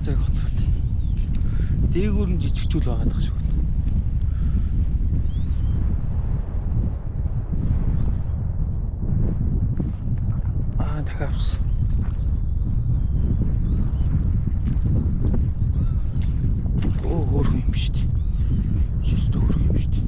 Зэрэг хоцроод. Дээгүүр нь жижигчүүл байгаад байгаа шүү. Аа, дахиад авсан. Оо, хөөрхөн юм шүү дээ. Шистэ хөөрхөн юм шүү дээ.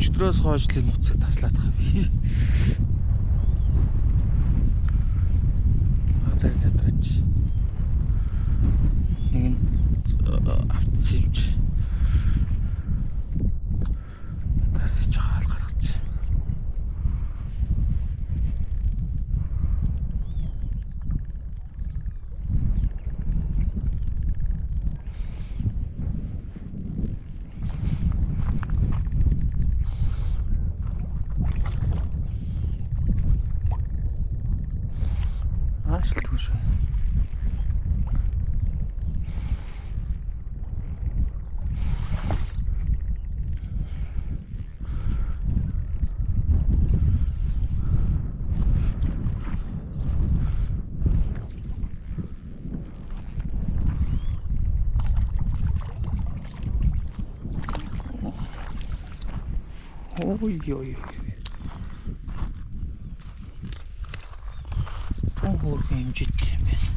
Өчигдрөөс хойш л нуцыг таслаад байгаа би. Азар ядраач. Нэг нь автсан юм чи. Тасаж байгаа хал гаргач. Аашилтгүй шүү. Ой ой ой. Тун хөөрхөн хэмжээтэй юм байна.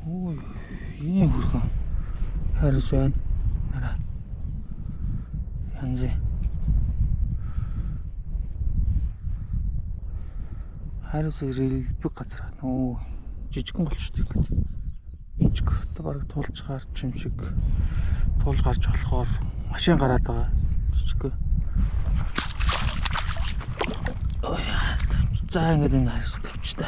Ой, ийм хөөрхөн хайрс байна. Нараа. Янз. Хайрс рэлбэг газар. Нөө жижигхэн болчихдог. Жижиг. Одоо бараг тулж гарч юм шиг. Тулж гарч болохоор машин гараад байгаа. Жижиг. За, ингээд энэ хайрс тавьчих та.